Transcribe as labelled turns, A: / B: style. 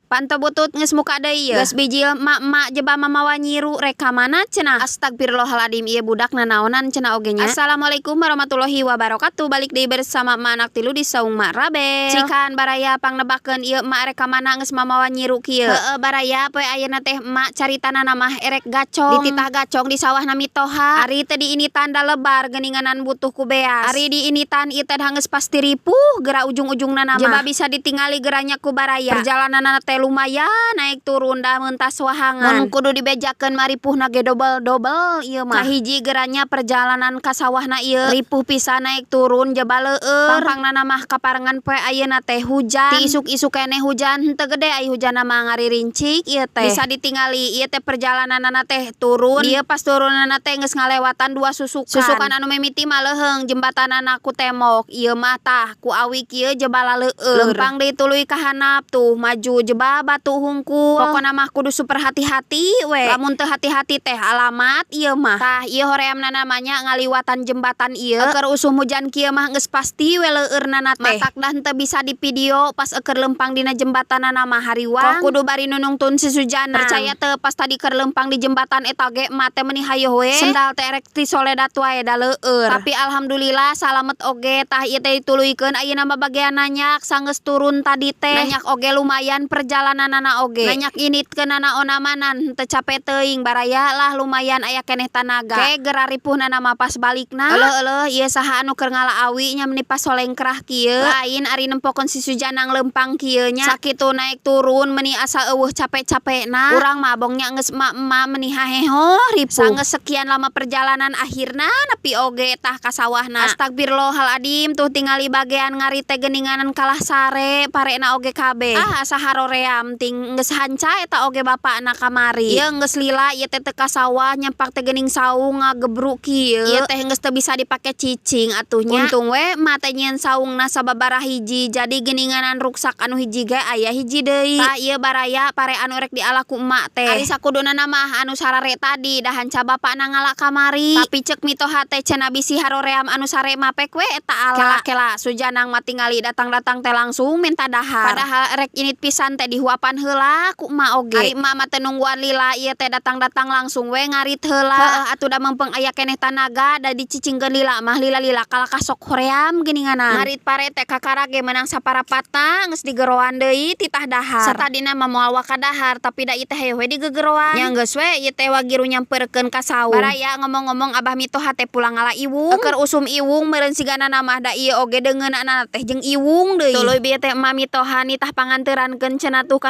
A: Panto butut geus muka deui ieu. Geus bijil emak-emak jeba mamawa nyiru, rek ka mana cenah? Astagfirullahaladzim, ieu budak nanaonan cenah oge nya. Assalamualaikum warahmatullahi wabarakatuh. Balik deui bersama emak anak tilu di Saung Mak Rabel. Cikan baraya pangnebakeun, ieu emak rek ka mana geus mamawa nyiru kieu? Heueuh baraya, poe ayeuna teh emak caritana mah erek gacong. Dititah gacong di sawahna mitoha. Ari teh diinitan da lebar geuninganan, butuh ku beas. Ari diinitan ieu teh geus pasti ripuh geura ujung-ujungna mah. Jeba bisa ditingali geura nya ku baraya. Perjalananna teh lumayan naik turun, da mentas wahangan. Mun kudu dibejakeun mah ripuhna ge dobel-dobel ieu mah. Kahiji geura nya, perjalanan ka sawahna ieu ripuh pisan, naik turun jeba leueur. Pangpangna mah kaparengan poe ayeuna teh hujan. Ti isuk-isuk keneh hujan, henteu gede ai hujanna mah, ngaririncik ieu teh. Bisa ditingali ieu teh perjalananna teh turun. Ieu pas turunanna teh geus ngalewatan dua susukan. Susukan anu mimiti mah leuheung jembatanana ku tembok. Ieu mah tah ku awi kieu jeba laleueur. Leumpang deui tuluy ka handap tuh, maju jeba batu hungkul. Pokona mah kudu super hati-hati we. Lamun teu hati-hati teh alamat ieu mah. Tah, ieu horeamna namanya ngaliwatan jembatan ieu. Keur usum hujan kieu mah geus pasti we leueurnana teh. Matak dah henteu bisa di video pas eukeur leumpang dina jembatanana mah, hariwang. Kok kudu bari nunungtun si Sujana. Percaya teu, pas tadi keur leumpang di jembatan eta ge emak teh meuni hayoh we. Sendal teh erek tisoledat wae da leueur. Tapi alhamdulillah salamet oge. Tah, ieu teh dituluykeun ayeuna mah bagean nanyak sanggeus turun tadi teh. Nanyak oge lumayan perjalananana oge. Nanyak initkeunana onamanan henteu cape teuing baraya lah, lumayan aya keneh tanaga. Ke geura ripuhna mah pas balikna. Euleuh euleuh, ieu saha anu keur ngala awi nya meuni pas solengkrah kieu? Lain ari nempokeun si Sujanang leumpang kieu nya. Sakitu naik turun meuni asa euweuh cape-capena. Urang mah bongnya geus emak-emak meuni haheho ripuh. Sanggeus sekian lama perjalanan akhirna nepi oge tah ka sawahna. Astagfirullahaladzim, tuh tingali bagean ngarit teh geuninganan kalah sare parena oge kabeh. Ah, asa haroream ting geus hanca eta oge bapakna kamari. Ieu geus lila ieu teh teu ka sawah, nyampak teh geuning saung ngagebruk kieu. Ieu teh geus teu bisa dipake cicing atuh nya. Untung we emak teh nyieun saungna sababaraha hiji, jadi geuninganan ruksak anu hiji ge aya hiji deui. Tah, ieu baraya pare anu rek diala ku emak teh. Ari sakuduna mah anu sarare tadi, da hanca bapakna ngala kamari. Tapi ceuk mitoha teh cenah bisi haroream anu sare mah pek we eta ala. Kela-kela Sujanang mah tingali datang-datang teh langsung minta dahar. Padahal rek init pisan teh dihuapan heula ku emak oge. Ari emak mah teh nungguan lila ieu teh datang-datang langsung we ngarit heula. Heueuh atuh, da meungpeung aya keneh tanaga, da dicicingkeun lila mah lila-lila kalakah sok hoream geuninganan. Ngarit pare teh kakara ge meunang saparapatna geus digeroan deui titah dahar. Satadina mah moal waka dahar, tapi da ieu teh hayoh we digegeroan. Nya geus we ieu teh wagiru nyamperkeun ka saung. Baraya, ngomong-ngomong abah mitoha teh pulang ngala iwung. Keur usum iwung meureun sigana mah, da ieu oge deungeunana teh jeung iwung deui. Tuluy bieu teh emak mitoha nitah panganteurankeun cenah tuh kanu